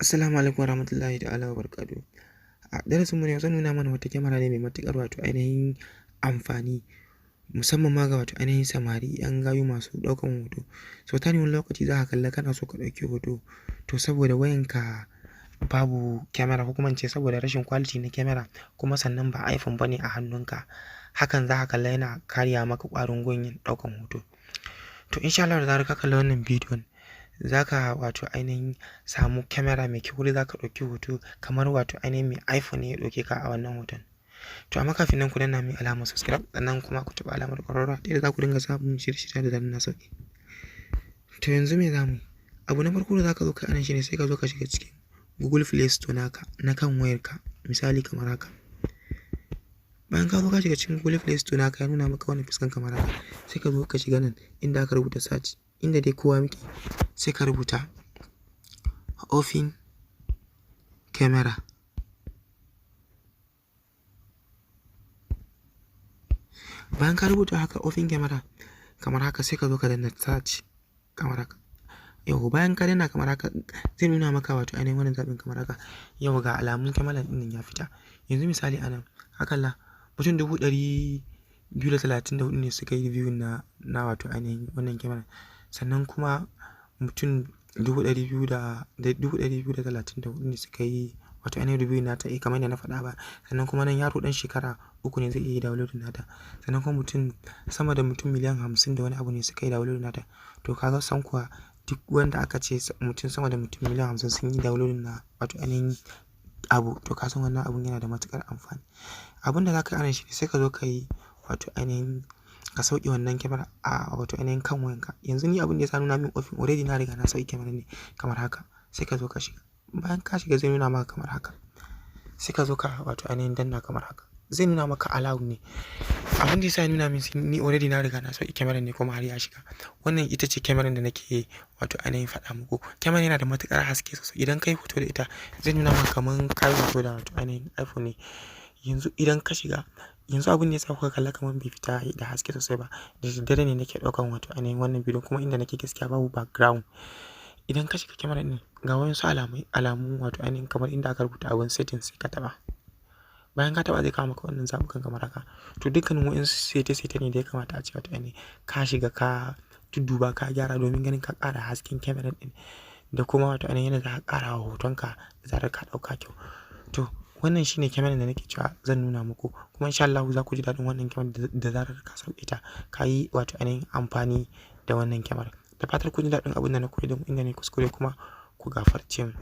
Assalamu alaikum warahmatullahi ta'ala wa barakatuhu. A darasin mu na yau, zan nuna mana wata kyamara ne mai matuƙar wato ainihin amfani, musamman ma ga wato ainihin samari 'yan gayu masu ɗaukan hoto. Sau tari wani lokaci za ka kalla kana so ka ɗauki hoto, to saboda wayanka babu kyamara, ko kuma in ce saboda rashin quality na kyamara, kuma sannan ba iPhone ba ne a hannunka, hakan za ka kalla yana karya maka ƙwarin gwiwan yin ɗaukan hoto. To, insha Allahu, da zarar ka kalli wannan bidiyon, za ka wato ainihin samu kyamara mai kyau wanda za ka ɗauki hoto kamar wato ainihin mai iPhone ne ya ɗauke ka a wannan hoton. To, amma kafin nan, ku danna min alamar subscribe, sannan kuma ku taɓa alamar ƙararrawa ta yadda za ku dinga samun shirye-shirye da zarar na sauke. To, yanzu me za mu yi? Abu na farko da za ka zo ka yi a nan shi ne sai ka zo ka shiga cikin Google Play Store naka na kan wayarka, misali kamar haka. Bayan ka zo ka shiga cikin Google Play Store naka, ya nuna maka wannan fuskan kamar haka, sai ka zo ka shiga nan inda aka rubuta search, inda dai kowa muke, sai ka rubuta "Open Camera". Bayan ka rubuta haka, "Open Camera" kamar haka, sai ka zo ka danna search kamar haka. Yauwa, bayan ka danna kamar haka, zai nuna maka wato ainihin wannan zaɓin kamar haka. Yauwa, ga alamun kyamarar ɗin nan ya fita. Yanzu misali a nan, ka kalla mutum 234,000 ne suka yi review na wato ainihin wannan kyamarar. Sannan kuma mutum dubu ɗari biyu da 234,000 ne suka yi wato ainihin review nata, eh, kamar yadda na faɗa ba. Sannan kuma nan yaro ɗan shekara 3 ne zai iya downloading nata. Sannan kuma mutum sama da mutum miliyan 50 da wani abu ne suka yi downloading nata. To, ka ga san kuwa duk wanda aka ce mutum sama da mutum miliyan 50 sun yi downloading na wato ainihin abu, to ka san wannan abun yana da matuƙar amfani. Abun da za ka yi a nan shi ne sai ka zo ka yi wato ainihin ka sauke wannan kyamara a wato ainihin kan wayanka. Yanzu ni abin da ya sa nuna min open, already na riga na sauke kyamarar ne kamar haka. Sai ka zo ka shiga. Bayan ka shiga, zai nuna maka kamar haka. Sai ka zo ka wato ainihin danna kamar haka. Zai nuna maka allow ne. Abin da ya sa ya nuna min, ni already na riga na sauke kyamarar ne kuma har ya shiga. Wannan ita ce kyamarar da nake wato ainihin faɗa muku. Kyamarar yana da matuƙar haske sosai. Idan ka yi hoto da ita, zai nuna maka kaman ka yi hoto da wato ainihin iPhone ne. Yanzu idan ka shiga, yanzu abin da ya sa kuka kalla kamar bai fita da haske sosai ba, da daddare ne nake ɗaukan wato ainihin wannan bidiyon, kuma inda nake gaskiya babu background. Idan ka shiga kyamarar ɗin, ga waƴansu alamu, alamu wato ainihin kamar inda aka rubuta abun settings, sai ka taɓa. Bayan ka taɓa, zai kawo maka wannan zaɓukan kamar haka. To, dukkanin waƴansu sete-sete ne da ya kamata a ce wato ainihin ka shiga ka dudduba ka gyara domin ganin ka ƙara hasken kyamarar ɗin da kuma wato ainihin yadda za ka ƙara wa hotonka da zarar ka ɗauka kyau. To, wannan shine kyamarar da nake cewa zan nuna muku, kuma insha Allahu za ku ji daɗin wannan kyamarar da zarar ka sauke ta, ka yi wato ainihin amfani da wannan kyamarar. Da fatar kun ji daɗin abin da na koyar da mu, inda na yi kuskure kuma ku gafarce mu.